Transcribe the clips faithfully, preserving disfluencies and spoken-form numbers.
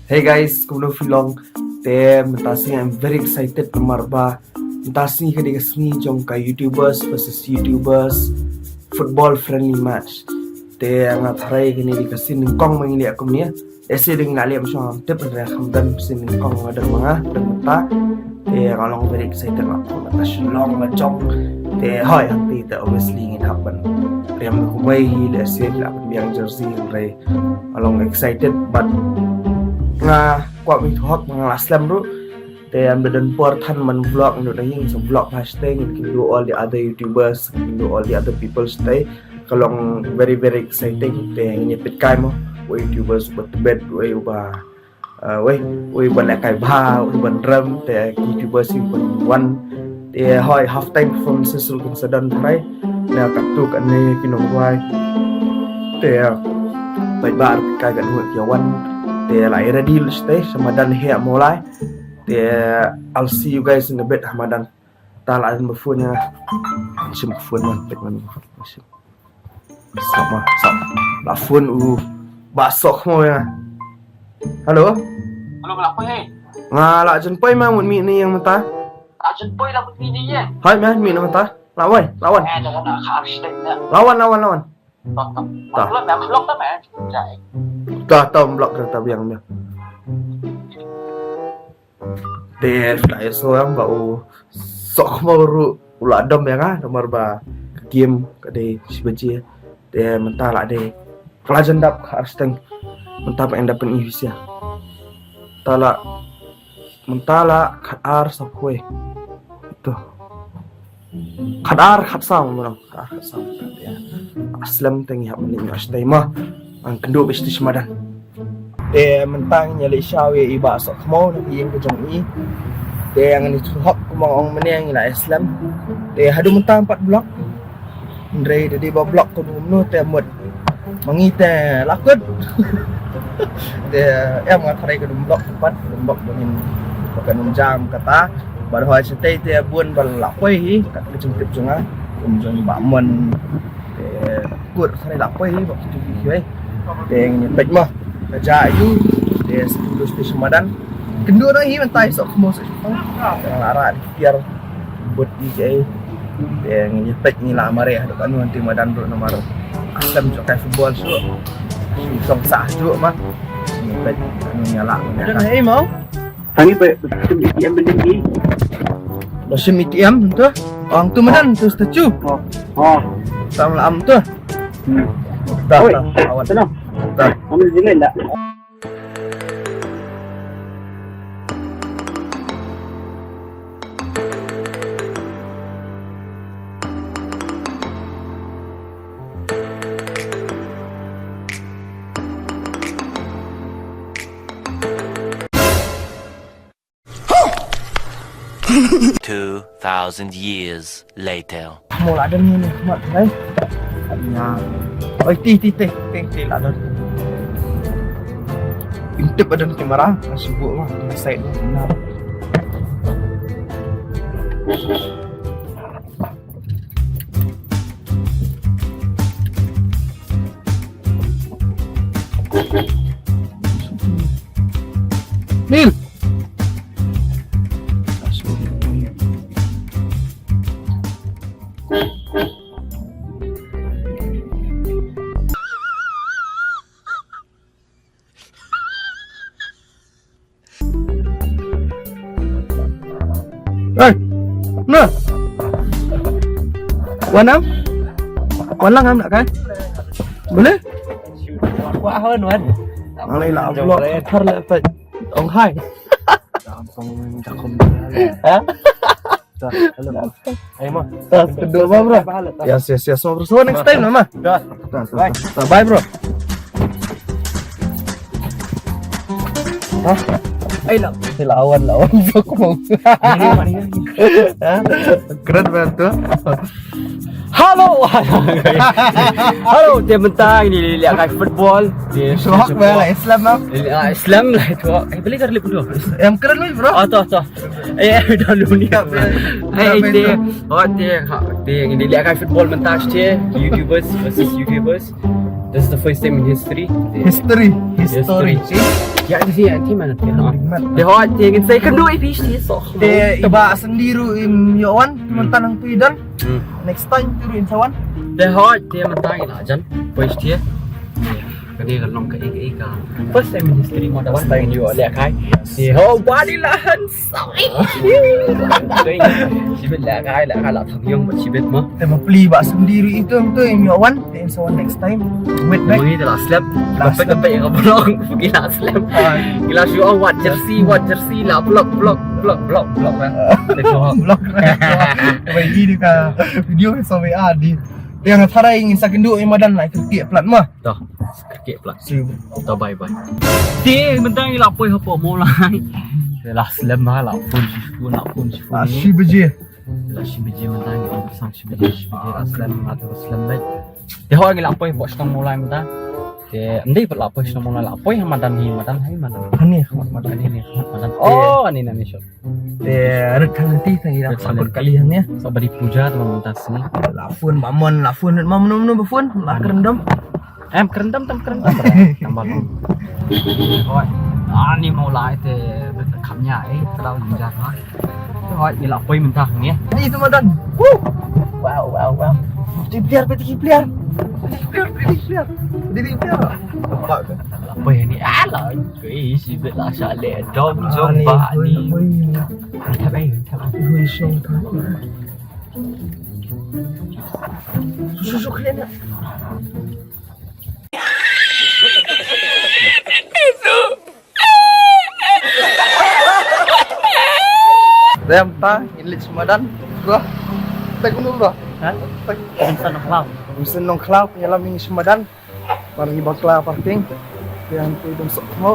Hey guys, kumno phi long? Te mynta sngi I'm very excited namar ba mynta sngi ka dei ka sngi jong ka YouTubers versus YouTubers football friendly match. Te nga tharai kane dei ka sien nyngkong ba ngi leh kumne. Ese dei ngi la leh mynshwa ngam tip, hynrei kham don sien nyngkong nga don ma nga don mynta. Te nga long very excited, nga pun mynta shu long la jong. Te hoi hangtei te obviously ngin hap ban riam kumwei hi, lehse la pynbiang jersey, hynrei nga long excited, but nga kwah ban ïathuh hok ba nga la slem ruh. Te ym da don por than ban vlog, ym da don ïing sa vlog ba shatei, ngin kynduh all the other YouTubers, kynduh all the other people shatei. Ka long very very exciting. Te ngin ïa peit kai mo, wei YouTubers uba tbit, wei uba, uh, wei, wei uba lehkai bha, wei uba nrem, te YouTubers uba wan. Te hoi half time performances ruh kin sa don tharai. Na katto katne ki nongrwai. Te paidbah ruh kai katno ki wan. Te la ïa ready lut shatei, sha madan hi mo lai. Te I'll see you guys in a bit ha madan. Ta la ïa ba phone ïa nga. Shim phone man, peit man. Shim. Sop ma, sop. La phone u Bah Soh Khmo ïa nga. Hello. Hello, Bah Soh Khmo. Nga la jan poi ma, mut mih ne ïing mynta. La jan poi la mut mih ne ïing. Hai ma, mih ne mynta. La wan, la wan. Eh, jangan nak khar sih dah. La wan, la wan, la wan. Block tam. Ta. Block tam, block tam, eh. Jai. Ta, ta block dah, ta biang biang. Te la ïa sngewthuh ba u Soh Khmo ruh u la dom ïa nga namar ba ka game ka dei shi baje. Te mynta la dei ka la jan dap khatar shiteng. Mynta ba ynda pyn-i bisia. Mynta la, mynta la khatar saphew. To. Khatar khatsaw mo, khatar khatsaw. Te ïa slem te ngi hap mynta shatei mo. Ngan kynduh beit shatei sha madan. Te mynta ngi ïa leit shaw ïa i Bah Soh Khmo na ka ïing ka jong i. Te ngan ïathuh hok kumba ong mynne ngi la ïa slem. Te haduh mynta ym pat block. Hynrei da dei ba block kumno te mut ma ngi te la kut. Te em nga tharai ka dum block pat, dum block ba ngin, ba kan ym jam kata. Bad hoi shatei te bun ba la poi hi, kat ka jingtip jong nga, kum jong Bah Mon. Te kut tharai la poi hi ba kitu ki kiwei. Te ngin peit mo ka ja ïu. Te sdang sdang sha madan. Kynduh noh hi mynta i Soh Khmo Soh Khmo. Te nga la rah di tiar. But i jai. Te ngin ïa peit ngi la mareh haduh katno hangtei madan ruh namar slem jong kai football shuh. Shu song sah shuh ma. Ngin peit katno ngi la. Don hei mo? Tang i ba shim A T M bynta i. Ba shim A T M tu. Ong tu madan tu statue. Oh. Oh. Tam la am tu. Hmm. Ta, oi, ta, awan. Sana. Ta. Kami di sini enggak? Two thousand years later. Mo la don ni mat lai. Ya. Oi, ti, ti, ti, ti, ti la don. Intip ba don kamera, masih buat lah, di side ni. Nah. Nil. Hey, na. Wan am? Wan lang am nak kai? Boleh? Wah, wan, wan. Ang lai la vlog thar le pet. Ong hai. Ha? Hello. Ayo, ma. Tas kedua, ma, bro. Yes, yes, yes, ma, bro. So, next time, ma. Dah. Bye. Bye, bro. Hah? Ay, la-, ay, lawan, lawan. Aku mau. Hah? Keren banget tuh. Hello. Hello, te mynta ngi leit lehkai football. Te shohok ba la Islam, no? Lehkai Islam la tu. Eh, boleh kar lip dulu. Em keren lu, bro. Oh, tu, tu. Eh, dah lu ni. Eh, te, oh, te, ha, te, ngi lehkai football mynta te, YouTubers versus YouTubers. This is the first time in history. History. History. History. Ïa, ïa, ïa, ïa, ïa, ïa. Te hoi, te ngin sa ïakynduh ïa phi shisha. Te i Bah Sandi ruh im ïoh wan, mynta nangtu i don. Hmm. Next time te ruh in sa wan. Te hoi, te mynta ngi la jan. Poi shisha. Ka dei ka long kaei kaei ka first time in history mo da wan. First time. Ïoh lehkai. Yes. Te hoi, body la han. Shibit lehkai, lehkai la thang ïong bad shibit mo. Te ma pli Bah Sandi ruh i tu, tu im ïoh wan. Te in sa wan next time. Wait back. Ngi te la slap. La slap. Pek pek ka vlog. Ngi la slap. Ah. Ngi la shu ong wat jersey, wat jersey la block, block, block, block, block, eh. Te shu ong. Block. Wei, ini ka video sa wei adi. Te nga tharai ngin sa kynduh ïa madan la kyrkieh plat ma. Toh, kyrkieh plat. Toh, bye bye. Te mynta ngi la poi hapoh Mawlai. Te la slem ha, la phone shi phone, la phone shi phone. La shi baje. La shi baje mynta ngi ong sang shi baje, shi baje la slem, la slem leh. Te hoi ngi la poi hapoh shnong Mawlai mynta. Te ym dei pat la poi shnong Mawlai, la poi ha madan hi, madan hi, madan. Hani, ha madan. Hani, hani, ha madan. Oh, hani, hani, shop. Te rit hangne te ngi la poi kali hangne. Sa bari puja te mynta sngi. La phone ba mon, la phone ma mano mano ba phone, la kyrndom. Em kyrndom tam kyrndom. Tambah long. Hoi. Ani Mawlai te bit kham nya eh, terlalu indah ha. Hoi, ngi la poi mynta hangne. Ni tu madan. Woo. Wow, wow, wow. Ti pliar, ti pliar. Ti pliar, ti pliar. Ti pliar. Poi ni ala. Kei si bit la sha le dom jom ba ni. Thap ai, thap ai. Hui shong thap. Su su kena. Dem ta, ilik semadan. Bro. Tak gunung bro. Ha? Tak. Insan nongklau. Insan nongklau, penyelam ini semadan. Parking bakla parking. Yang tu dong sok mau.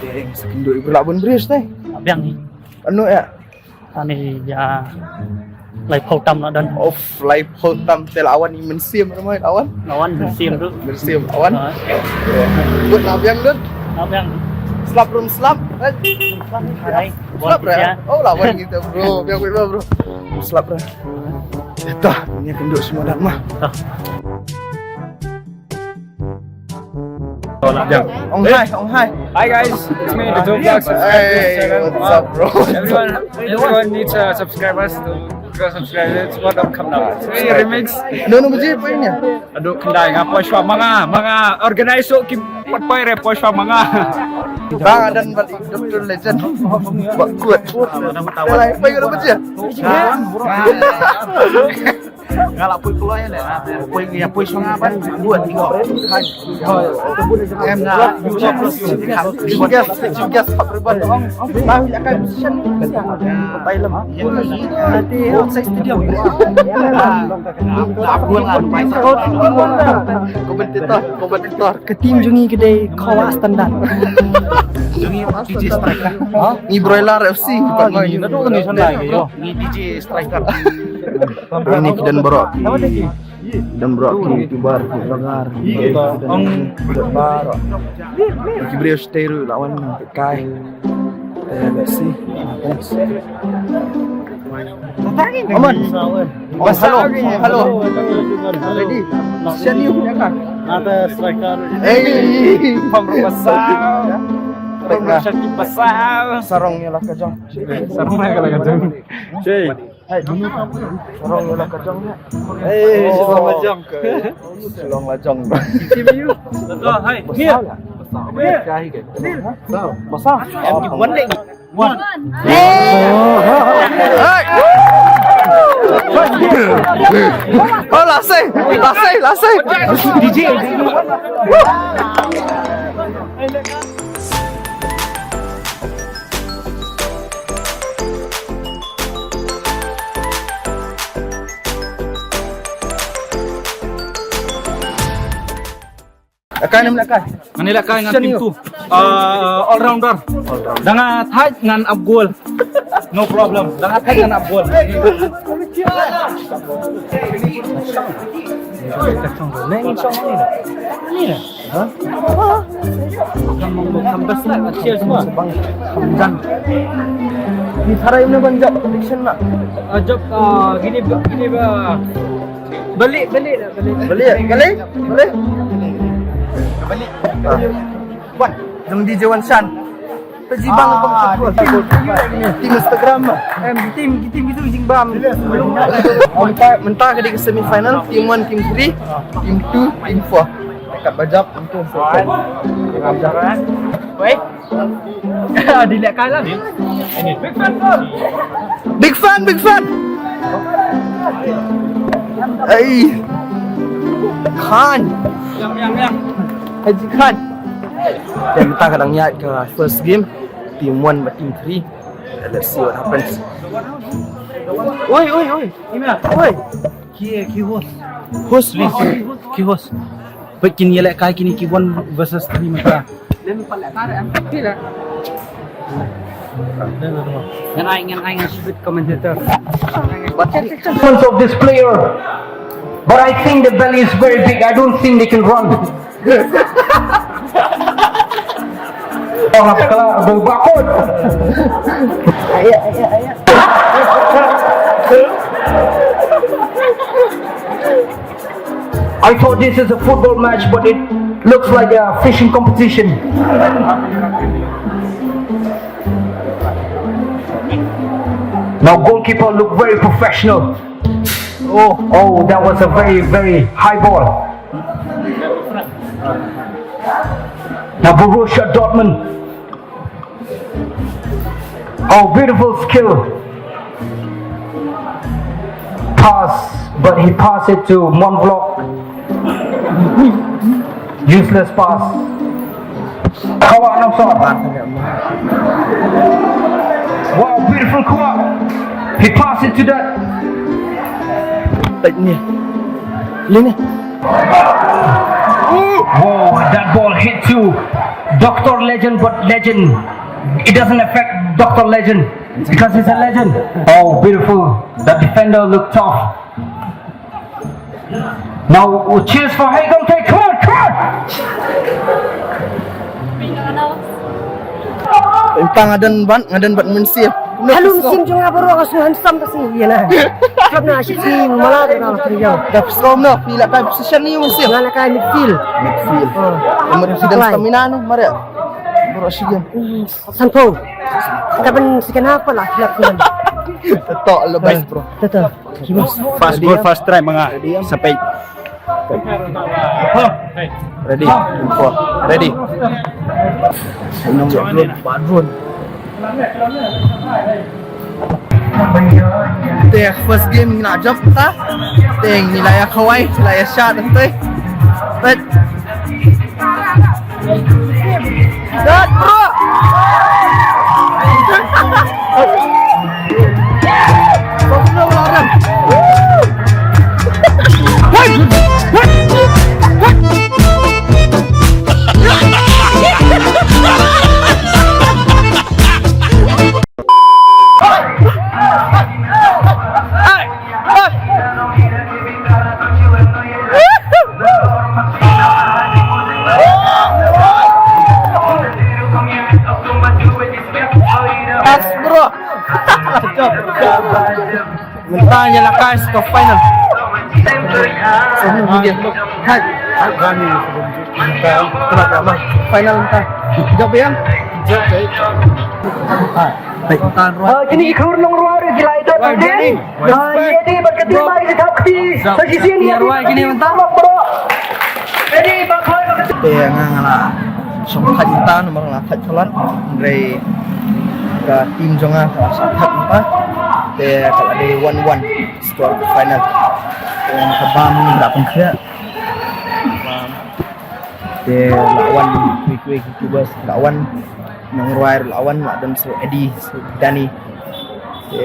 Deng sekendu ibu labun bris teh. Biang ni. Anu ya. Ani ya. Lai phau tam na dan. Of lai phau tam te lawan ni mensim ramai lawan. Lawan mensim tu. Mensim lawan. Buat nabiang dun. Nabiang. Slap rum slap. Hai. Slap re. Oh lawan kita bro. Biang bro bro. Slap re. Dah, ini kenduk semua dah mah. Ong hai, ong hai. Hi guys, it's me, the Joe Vlog. Subscribe to this channel. Hey, what's up, bro? Everyone, everyone needs to subscribe us to go subscribe. It's what up come now. It's me, remix. No, no, mujhe poi nahi. Aduh, kendai nga poi shwa manga, manga organize so ki pat poi re poi shwa manga. Bang dan balik Doctor Legend. Bak kuat. Lai poi kena mujhe. Nga la poi kloi le. Poi ya poi shong aban buat tengok. Em na. Chief guest, chief guest hot ribbon. Tahu ya kan shan. Pai lam. Nanti outside stadium. Kompetitor, kompetitor. Ka team jong ngi ka dei Khawa Standard. Jong ngi D J Striker. Ha? Ngi Broiler F C. Ngi nadu ngi sana ngi yo. Ngi D J Striker. Ini ki don baroh. Don baroh ki YouTuber, ki vlogger. Ong baroh. Ki briew stay ruh lawan kai. Eh, let's see. Aman. Basa, hello. Ready. Send you. Ada striker. Hey. Pam basa. Pam basa. Sarong nya lah kajang. Sarong nya lah kajang. Cei. Sarong ïa la ka jong. Eh, Shillong la jong. Shillong la jong. Team you. Oh, hai. Here. Here. Ka hi ke. Masa. One leg. One. Hey. Oh, la sei, la sei, la sei. D J. Akai nym akai. Ngan ïalehkai ngan team two. Uh, all rounder. Da nga thait ngan ap goal. No problem. Da nga thait ngan ap goal. Ni tharai ym ban jop prediction na. Ah, jop, ah, gini ba, gini ba. Balik, balik, balik. Balik, balik, balik. Balik. Wan, jong D J Wan Shan. Pejibang. Ah, kong football. Team Instagram. Em, team, team gitu jingbam. Mentah, mentah ka dei ka semi final, team one, team three, team two, team four. Dekat bajap. Wei. Di leh kai lah. Big fan, big fan. Ai. Khan. Haji Khan. Te mynta ka dang ïaid ka first game. Team one bad team three. Let's see what happens. Oi, oi, oi. Oi. Ki, ki host. Host, please. Ki host. Peit kin ïalehkai kine ki one versus three mynta. Ngan ai, ngan ai, ngan shibit commentator. But of this player, but I think the belly is very big. I don't think they can run. Oh, kala, bau bakut. Ayo, ayo, ayo. I thought this is a football match, but it looks like a fishing competition. Now goalkeeper look very professional. Oh, oh, that was a very, very high ball. Now Borussia Dortmund. Oh, beautiful skill. Pass, but he passed it to Monvlog. Useless pass. Kawak Nongsot. Wow, beautiful kawak. He passed it to that. Like ni. Lini. Whoa, that ball hit to Doctor Legend, but Legend, it doesn't affect Doctor Legend because he's a legend. Oh, beautiful. The defender looked tough. Now, cheers for Hei Gong Tei. Come on, come on. Pang adan ban, ngadan ban mensia. Hello, Mynsiem jong nga baroh, nga sngewhandsome ka sngi ïa na. Jop na shi sngi mala da nga trial. Da phi sngewm noh, phi la kai position ne Mynsiem? Nga la kai midfield. Midfield. Oh. Mar shi dang stamina noh, mar ïa. Baroh shi game. Hmm, sanphew. Ka ban second half la khilap khilap. Tetok lo best, bro. Tetok. First goal, first try, manga. Sampai. Ready. Info. Ready. Nong drone, ba drone. Te first game ngi la jop ta. Te ngi la ïa khawai, la ïa shot te. But Dad, bro. Yes, bro. Mynta ngi la kai sha ka final. Hai. Final mynta. Jop ïa. Jop. Hai. Baik, tan roi. Ah, kine ki khur nongrwai ki la ïadon. Roi, Danny. Ah, ïa dei bad ka team ba ki thap kti. Sa shisien ïa roi kine mynta. Ready, ba khoi ba. Te nga nga la shong thait mynta namar nga la thait palat. Hynrei ka team jong nga ka la shong thait mynta. Te ka la dei one one score final. Te ka bam ni la pynkhiah. Te la wan kiwei kiwei ki tubers, la wan nongrwai, la wan, la don Sir Eddie, Sir Danny. Te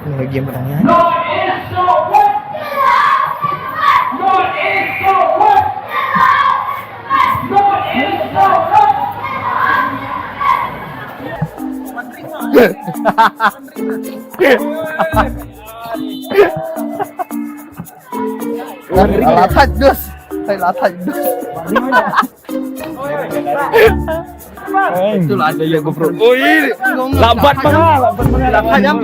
ni ka game ka dang ïaid. La thait dus. Hai, la thait dus. Tu la ada ya GoPro. Oi, lambat mana? Lambat mana? La thait jam.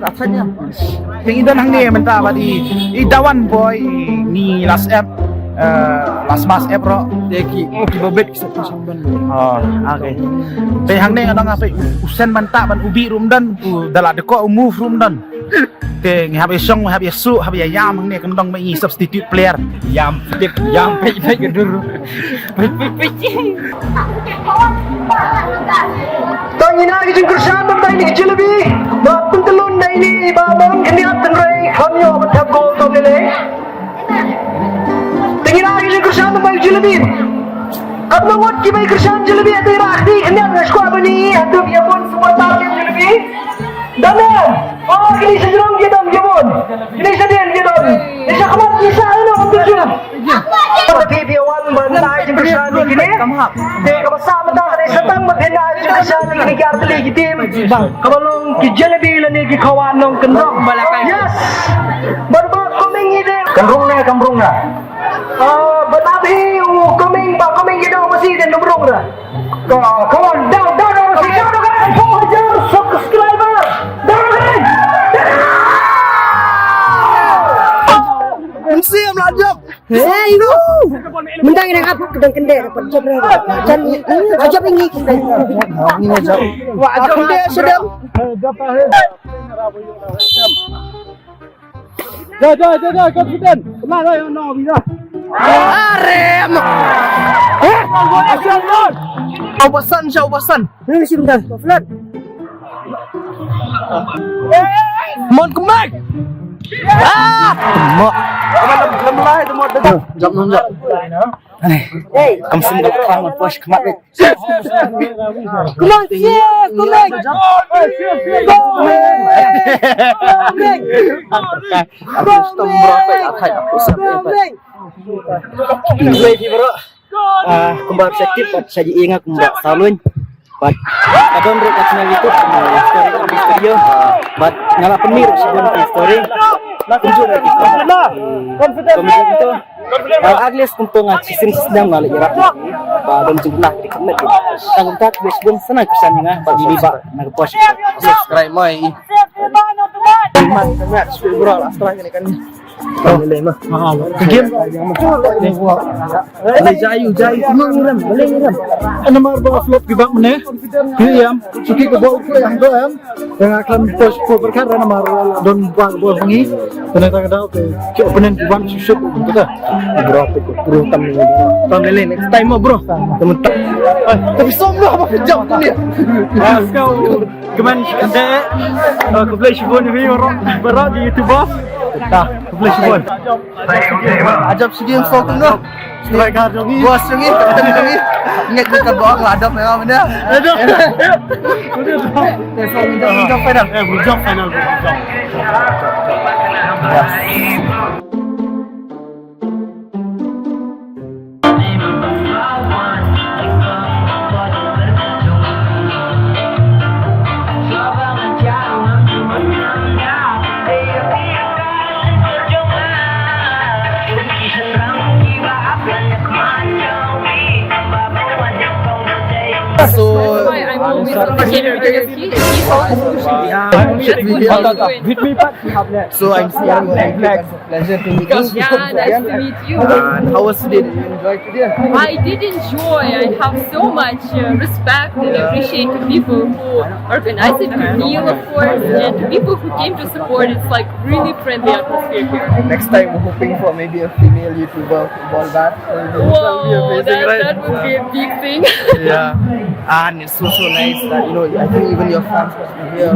Te ngi don hangne mynta bad i, i Dawan Boy, ngi last ep, eh, last mas ep ruh. Te ki, ki babit ki sa pynshong ban. Oh, okay. Te hangne nga dang hap u send ban tah ban u bih ruh ym don, u da la dei ko u move ruh ym don. Te ngi hap ïa shong, hap ïa suh, hap ïa ïam hangne, kan dang ma i substitute player. Ïam, tip, ïam, peit, peit ka dur. Peit, peit, peit. Tang ïa na ki jingkyrshan ban tang ïa ki jalebi. Ba pyntyllun da ine i Bah Mon Khyndiat, hynrei kham ïoh ban thep gol tang ïa lei. Tang ïa na ki jingkyrshan ban tang ïa ki jalebi. Kam nang wat ki ba kyrshan jalebi, ata ïa ra khyndiat, nga sngewkwah ban ïa, hato ïa bun supporter ki jalebi. Dang ïa. Oh, kine sha jrong ki dang ïa bun. Kine sha dien ki dang. Kine sha khmat ki sha ïa nong tu jrong. Ba phi phi wan ban ai jingkyrshan ïa kine. Te kaba sah mynta ka dei sa tang ba phin ai jingkyrshan ïa kine ki ar tylli ki team. Kaba long ki jalebi lane ki khawat nongkyndong. Yes. Ban ba coming ïa de. Kan rung ne, kan rung ne. Ah, ban ap hi u coming, ba coming ïa de masi de nong rung de. Ka, come on, down, down, down, down, down, down, four hundred subscriber. Down, down. Mesti am lanjut. Hey, no. Mendang ina ap kedang kende dapat jab. Jan, jab ini kita. Ini jab. Wah, jab kende sedang. Dah, dah, dah, dah, confident. Kemana yang nak, Bina? Arem. Eh, asyik. Au basan, siapa basan? Ini sih bentar. Flat. Mon kemek. Ah, mak. Lem lai tu, mon. Jam enam jam. Aneh. Kam sim dah kau mon pos kemek. Come on, Chief, come on. Go, man. Go, man. Go, man. Wi, phi baroh. Ah, kumba sa tip bad sa ji ïa nga kumba sa lun. Bad ka don ruh ka channel YouTube, kumba Story Comedy Studio. Bad nga la pynmih ruh shibun ki story. Kumjuh ruh ki story. Comedy gitu. Bad at least kumto nga shisien shisien nga la ïarap. Bad don jingkyrmen. Tang kumta ki shibun sana kyrshan ïa nga bad ïa phi ba na ka pos. Subscribe mo ïa i. Mat, mat, shukor bro, la strike ni kan. Ka game. Boleh jai, jai. Namar ba flop ki bak mene. Ki em, suki ka bol ku em do em. Yang akan pos ko berkar namar don bak bol ngi. Kena tak ada ke. Ki opponent ki wan shoot kita. Bro, aku bro tam ni. Tam ni next time mo bro. Temen tak. Eh, tapi sombong apa kejam tu dia. Let's go. Kmen shikatdei. Khublei shibun ïa phi baroh, baroh ki YouTubers. Khublei shibun. Ajab shigim song kumno. Striker jong ngi. Bos jong ngi, kapten jong ngi. Ngi ka bong la dok na mana. Aduh. Udah dong. Final. Eh, final. So, hi, I'm always on the camera. He, he's always pushing me. Yeah. So I'm Sian. Pleasure to meet you. Yeah, nice to meet you. And how was today? Did you enjoy today? I did enjoy. I have so much uh, respect and appreciate to people who organized it, to Neil, of course, and to people who came to support. It's like really friendly atmosphere here. Next time, we're hoping for maybe a female YouTuber football bat. That would be amazing, right? Whoa, that, that would be a big thing. Yeah. And it's so, so nice that, you know, I think even your fans must be here.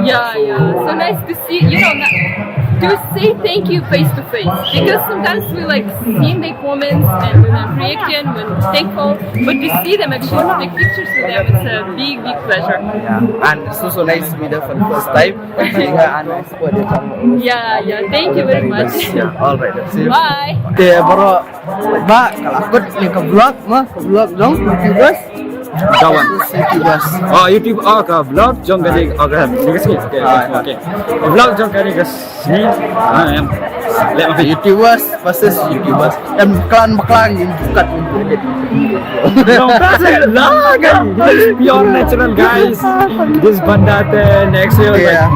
Yeah, yeah. So nice to see, you know, na- to say thank you face to face. Because sometimes we like seeing their comments and we like react and we're thankful. But to see them actually take pictures with them, it's a big, big pleasure. Yeah. And it's so, so nice to be there for the first time. And I support your channel. Yeah, yeah. Thank you very much. Yeah, all right. See you. Bye. Te baroh ba ka la kut ïa ka vlog mo, ka vlog jong ka bus. Kawan. City bus. Oh, YouTube, oh, ka vlog jong ka ni, oh, ka ni ka sngi. Okay, okay. Vlog jong ka ni ka sngi. Ah, em. Let me YouTubers versus YouTubers. Em, klan baklang ni bukan. Long kasi lah, guys. Pure natural, guys. This banda te next year. Yeah.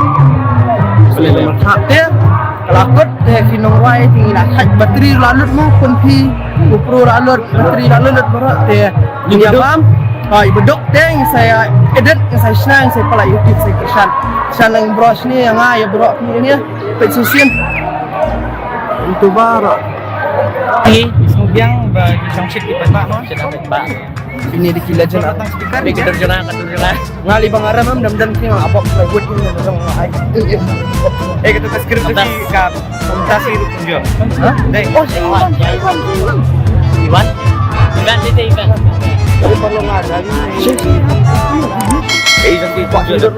Te ka la kut te ki nongrwai te ngi la thait batri la lut mo, phone phi, GoPro la lut, batri la lut lut baroh te ngi ïa bam. Ha, i baduk te ngi sa ïa edit, ngi sa shna, ngi sa pynlait YouTube, sa kyrshan. Sa nang bro shne ïa nga ïa baroh phi ne. Peit shisien. Itu baroh. Ngi sngewbiang ba ki jong shit ki pynbah mo. Ini di ki legend. Tang speaker ni ka durjana, ka durjana. Nga li bang aram am dam dam ki nga abok la wut ni nga dong ai. Eh, kata ka script tu ka pentas ni tu jong. Ha? Dai. Oh, si Iwan, si Iwan, si Iwan. Iwan? Iwan, dia, dia Iwan. Tapi perlu ngajar ni. Eh, jangan tidur.